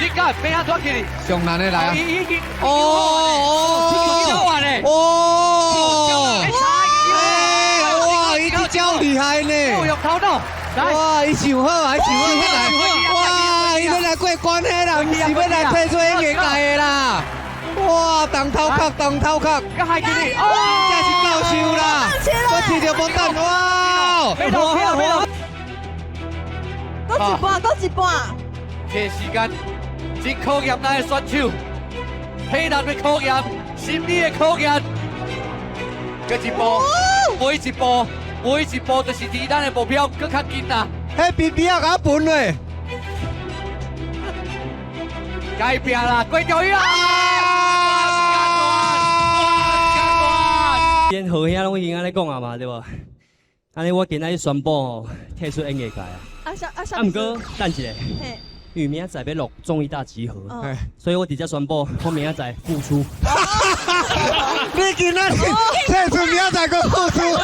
你敢變啊拖起嚟？上難的來啊！伊已經哦哦哦！哎哇，伊這招厲害呢！用頭腦，來，哇，伊想好啊，伊想好要來，哇，伊欲來過關的啦，毋是欲來退出演藝界的啦！哇，動頭殼，動頭殼，閣害起你，哦，這是教授啦，我提著毛毯，哇！沒落票，沒落。閣一半，閣一半。這時間真考驗咱的選手，體能的考驗，心理的考驗。閣一步，每一步，每一步，就是離咱的目標閣較近啊！彼邊邊仔共分咧，該拼啦，過釣魚啦！連好兄攏已經按呢講啊嘛，對無？按呢我今仔日宣布吼，退出演藝界啊！啊啥啊啥？啊，毋過等一下，因為明仔載欲錄綜藝大集合，所以我直接宣布，我明仔載復出。你今仔日退出，明仔載閣復出。